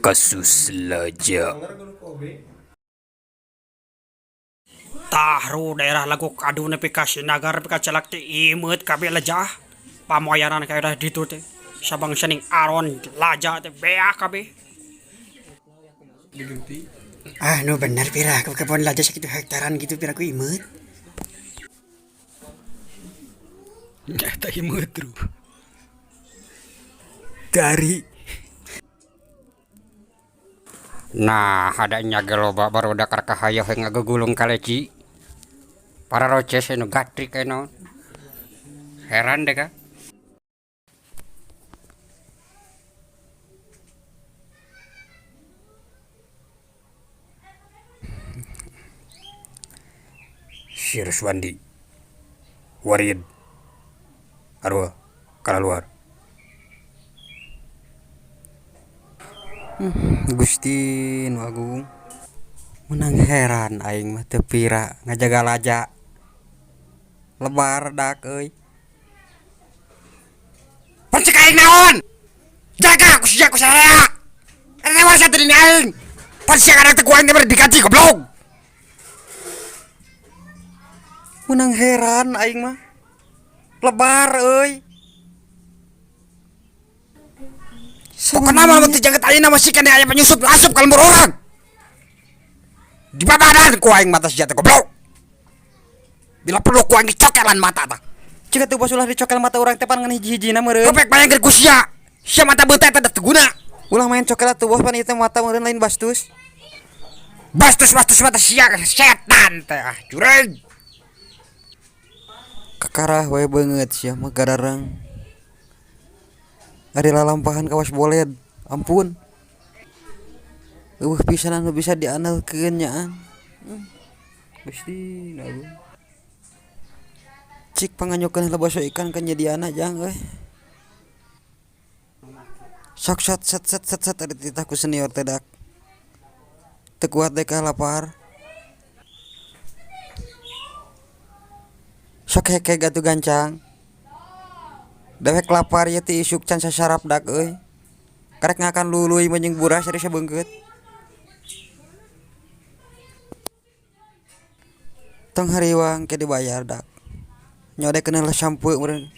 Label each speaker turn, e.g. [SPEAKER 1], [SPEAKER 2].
[SPEAKER 1] Kasus laja.
[SPEAKER 2] Tah ru daerah lagu kadu nepi ka Sinagar nepi ka Celak teh imeut kabeh lejah pamoayanan ka daerah ditu teh sabangsa ning aron laja teh beak kabeh. Ah nu bener pira ke kebon laja sakitu hektaran gitu pira ku imeut.
[SPEAKER 1] Nyata imeut ru. Dari.
[SPEAKER 2] Nah ada nya ge loba barudak rek hayoh ngagugulung kaleci. Para roces anu gatrik aya naon. Heran deh ka.
[SPEAKER 1] Si Ruswandi Warid Arwah kalaluar.
[SPEAKER 3] Gusti nu agung. Menang heran aing mah teu pira ngajaga laja. Lebar dak euy.
[SPEAKER 2] Pan cek aing naon? Jaga ku sia ku sararea. Eta warisan teh nini aing. Pan sia ngaran teh ku aing teh bari digaji goblok.
[SPEAKER 3] Menang heran aing mah. Lebar euy.
[SPEAKER 2] Pokona mah lamun teu jangket ayeuna mah si keneh aya panyusup nu asup ka lembur urang. Dibabadan ku aing mata sia teh goblok. Bila perlu ku aing dicokelan mata tah.
[SPEAKER 3] Cik atuh bos ulah dicokel mata urang teh pan ngan hiji-hijina meureun.
[SPEAKER 2] Rupek bayangkeun ku sia. Sia mata beuta eta da teu guna.
[SPEAKER 3] Ulah main cokel atuh bos pan ieu teh mata meureun lain bastus.
[SPEAKER 2] Bastus-bastus mata sia setan teh ah jurig.
[SPEAKER 3] Kakarah we beungeut sia mah gararang. Ari lalampahan kawas boled. Ampun. Eueuh pisan anu bisa diandalkeun nyaan. Gusti nu agung. Cik panganyokeun heula baso ikan ka nyediana jang euy. Sok sat set set set set ari titah ku senior teh dak. Teu kuat deh kah lapar. Sok hekeg atuh gancang. Dewek lapar ieu ti isuk can sasarap dak euy. Karek ngakan luluy mah jeung buras ari sabeungkeut. Tong hariwang ke dibayar dak. Nyodek heula sampe meureun.